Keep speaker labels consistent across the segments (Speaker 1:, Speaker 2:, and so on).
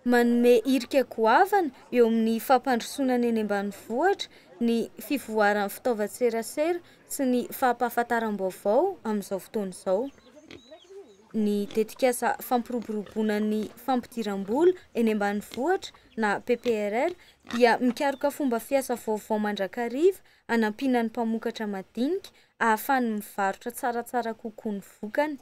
Speaker 1: Manome hirika goavana eo amin'ny fampandrosoana ny eny ambanivohitra ny fivoaran'ny fitaovan-tserasera sy ny fampahafantaram-baovao amin'izao fotoana izao. Ny tetikasa fampiroboroboana ny fampidiram-bola eny ambanivohitra na PPRR dia mikaroka fomba fiasa vaovao mandrakariva hanampiana ny mpamokatra madinika ahafahany mivarotra tsaratsara kokoa ny vokany.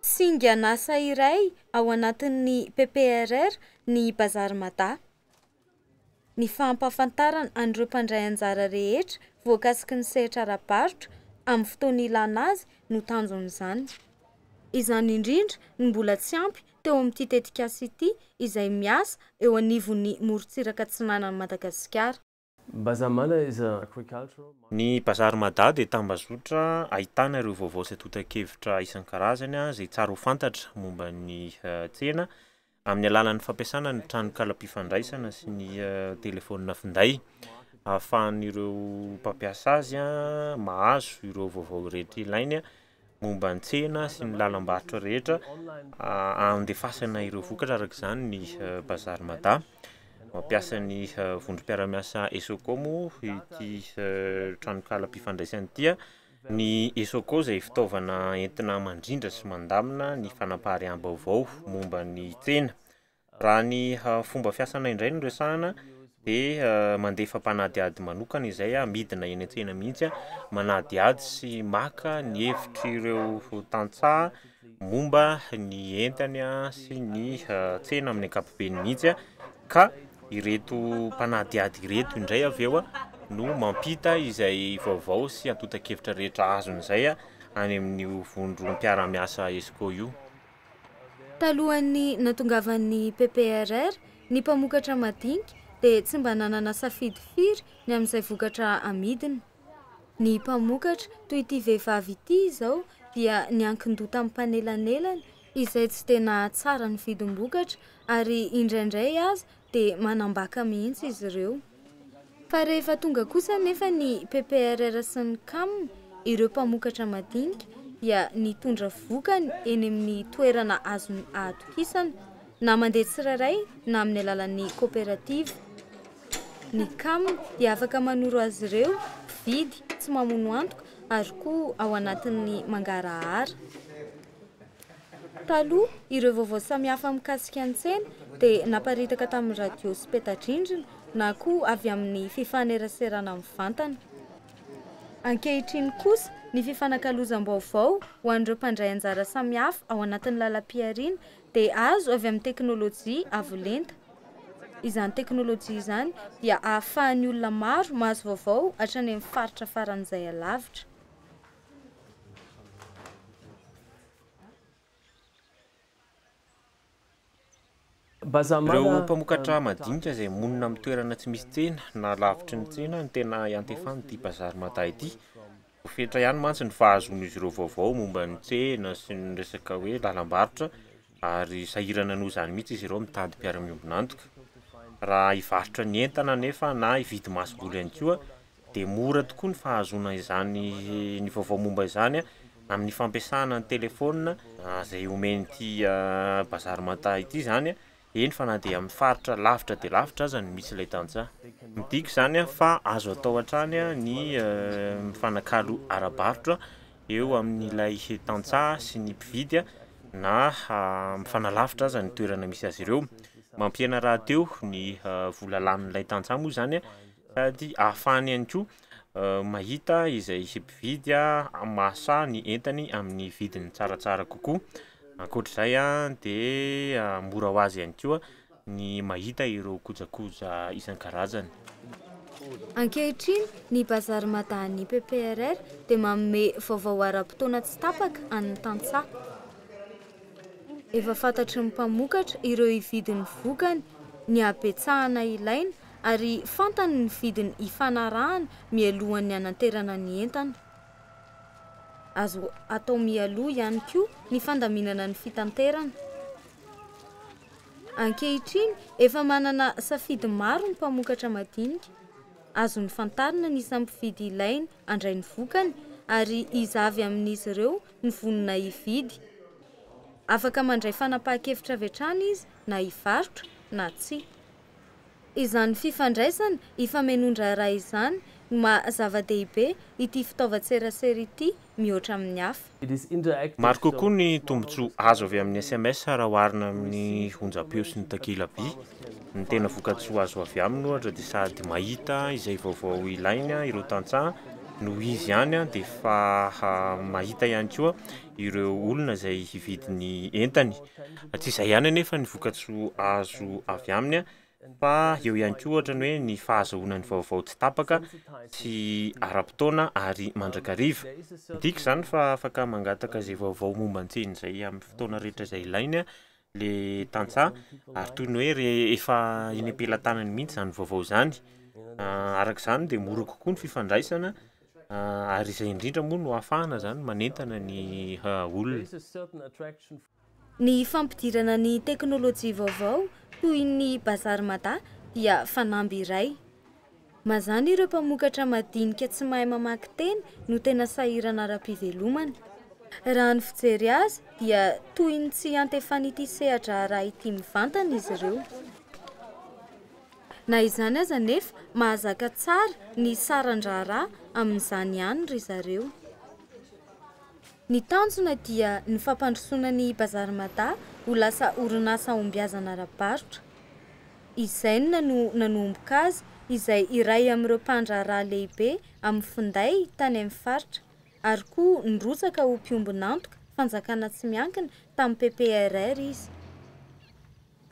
Speaker 1: Singan'asa iray ao anatin'ny PPRR ny Bazary Mada. Ny fampahafantarana an'ireo mpandray anjara rehetra voakasiky ny sehatra ara-barotra amin'ny fotoana ilana azy no tanjon'izany. Izany indrindra no mbola tsy ampy teo amin'ity tetikasa ity izay miasa eo anivon'ny morontsiraka atsinanan'i Madagasikara.
Speaker 2: Ny Bazary Mada dia tambazotra ahitana ireo vaovao sy antontan-kevitra isan-karazany izay tsara ho fantatra momba ny tsena amin'ny alalan'ny fampiasana ny tranokalam-pifandraisana sy ny telefaonina finday. Ahafahan'ireo mpampiasa azy mahazo ireo vaovao rehetra ilainy momba ny tsena sy ny lalam-barotra rehetra andefasana ireo vokatra araka izany ny Bazary Mada. Mampiasa ny vondrom-piarahamiasa Esoko moa ity tranokalam-pifandraisana ity. Ny Esoko izay fitaovana entina mandrindra sy mandamina ny fanampariaham-baovao momba ny tsena. Raha ny fomba fiasana indray no resahana dia mandefa mpanadihady manokana izay midina eny an-tsena mihitsy manadihady sy maka ny hevitr'ireo tantsaha momba ny entany sy ny tsena amin'ny ankapobeny mihitsy ka ireto mpanadihady ireto indray avy eo no mampita izay vaovao sy antontan-kevitra rehetra azon'izay any amin'io vondrom-piarahamiasa ESCO io.
Speaker 1: Talohan'ny natongavan'ny PPRR, ny mpamokatra madinika dia tsy mba nanana safidy firy ny amin'izay vokatra amidiny. Ny mpamokatra toy ity vehivavy ity izao dia niankin-doha tamin'ny mpanelanelana izay tsy dia nahatsara ny vidim-bokatra ary indraindray aza dia manambaka mihitsy izy ireo. Fa rehefa tonga kosa anefa ny PPRR sy ny CAM, ireo mpamokatra madinika dia nitondra vokany eny amin'ny toerana azony ahatokisana, na mandeha tsirairay na amin'ny alalan'ny koperativa. Ny CAM dia afaka manoro azy ireo mpividy tsy mamono antoka ary koa ao anatin'ny mangarahara. Taloha, ireo vaovao samihafa mikasika ny tsena dia naparitaka tamin'ny radio sy peta-drindrina na koa avy amin'ny fifaneraserana mivantana. Ankehitriny kosa, ny fifanakalozam-baovao ho an'ireo mpandray anjara samihafa ao anatin'ny lalam-pihariana dia azo avy amin'ny teknolojia avo lenta. Izany teknolojia izany dia ahafahan'ny olona maro mahazo vaovao hatrany amin'ny faritra faran'izay alavitra.
Speaker 2: Ireo mpamokatra madinika izay monina amin'ny toerana tsy misy tsena na lavitry ny tsena no tena iantefan'ity Bazary Mada ity. Voafetra ihany mantsy ny fahazoan'izy ireo vaovao momba ny tsena sy ny resaka hoe lalam-barotra ary sahirana noho izany mihitsy izy ireo mitady mpiara-miombon'antoka. Raha hivarotra ny entana anefa na hividy masomboly ihany koa dia mora tokoa ny fahazoana izany ny vaovao momba izany amin'ny fampiasana ny telefaonina izay omen'ity Bazary Mada ity izany, eny fa na dia amin'ny faritra lavitra dia lavitra aza no misy ilay tantsaha. Midika izany fa azo atao hatrany ny mifanakalo ara-barotra eo amin'ilay tantsaha sy ny mpividy na mifanalavitra aza ny toerana misy azy ireo. Mampihena rahateo ny vola lanin'ilay tantsaha moa izany sady ahafahany ihany koa mahita izay mpividy mahasahy ny entany amin'ny vidiny tsaratsara kokoa. Ankoatr'izay dia mora ho azy ihany koa ny mahita ireo kojakoja isan-karazany.
Speaker 1: Ankehitriny, ny Bazary Mada an'ny PPRR dia manome vaovao ara-potoana tsy tapaka an'ny tantsaha. Efa fantatry ny mpamokatra ireo hividy ny vokany, ny habetsahana ilaina ary fantany ny vidiny ifanarahana mialohan'ny hananterana ny entana. Azo atao mialoha ihany koa ny fandaminana ny fitanterana. Ankehitriny, efa manana safidy maro ny mpamokatra madinika. Azony fantarina ny isan'ny mpividy ilaina handray ny vokany ary iza avy amin'izy ireo no vonona hividy. Afaka mandray fanapahan-kevitra avy hatrany izy na hivarotra na tsia. Izany fifandraisana ifamenoan-draharaha izany no maha zava-dehibe ity fitaovan-tserasera ity mihoatra amin'ny hafa.
Speaker 2: Maro kokoa ny tombontsoa azo avy amin'ny SMS raha oharina amin'ny onjam-peo sy ny takela-by. Ny tena vokatsoa azo avy aminy ohatra dia sady mahita izay vaovao ilainy ireo tantsaha noho izy ihany dia efa mahita ihany koa ireo olona izay hividy ny entany. Tsy izay ihany anefa ny vokatsoa azo avy aminy fa eo ihany koa ohatra ny hoe ny fahazahoana ny vaovao tsy tapaka sy ara-potoana ary mandrakariva. Midika izany fa afaka mangataka izay vaovao momba ny tsena izay amin'ny fotoana rehetra izay ilainy le tantsaha ary toy ny hoe rehefa eny am-pelatanany mihitsy izany vaovao izany. Araka izany dia mora kokoa ny fifandraisana ary izay indrindra moa no ahafahana izany manentana ny olona.
Speaker 1: Ny fampidirana ny teknolojia vaovao toy ny Bazary Mada dia fanamby iray. Mazàna ireo mpamokatra madinika tsy mahay mamaky teny no tena sahirana ara-pivelomana. Raha ny fijery azy dia toy ny tsy antefan'ity seha-draharaha ity mivantana izy ireo. Na izany aza anefa mahazaka tsara ny saran-draharaha amin'izany ihany ry zareo. Ny tanjona dia ny fampandrosoana ny Bazary Mada ho lasa orinasa ombiazana ara-barotra. Izainina no nanomboka azy izay iray amin'ireo mpandraharaha lehibe amin'ny finday tany amin'ny faritra ary koa nirotsaka ho mpiombon'antoka fanjakana tsy miankina tamin'ny PPRR izy.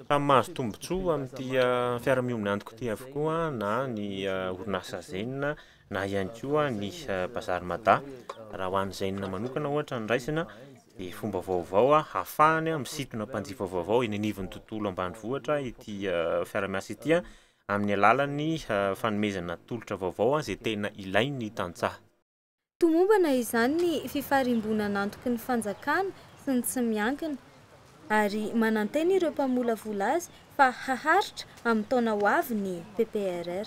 Speaker 2: Samy mahazo tombontsoa amin'ity fiara-miombon'antoka ity avokoa na ny orinasa Zen na ihany koa ny Bazary Mada. Raha ho an'ny Zen manokana ohatra ny raisina dia fomba vaovao ahafahany misintona mpanjifa vaovao eny anivon'ny tontolo ambanivohitra ity fiara-miasa ity amin'ny alalan'ny fanomezana tolotra vaovao izay tena ilain'ny tantsaha.
Speaker 1: Tomombana izany ny fifarimbonan'antoky ny fanjakana sy ny tsy miankina ary manantena ireo mpamolavola azy fa haharitra amin'ny taona ho avy ny PPRR.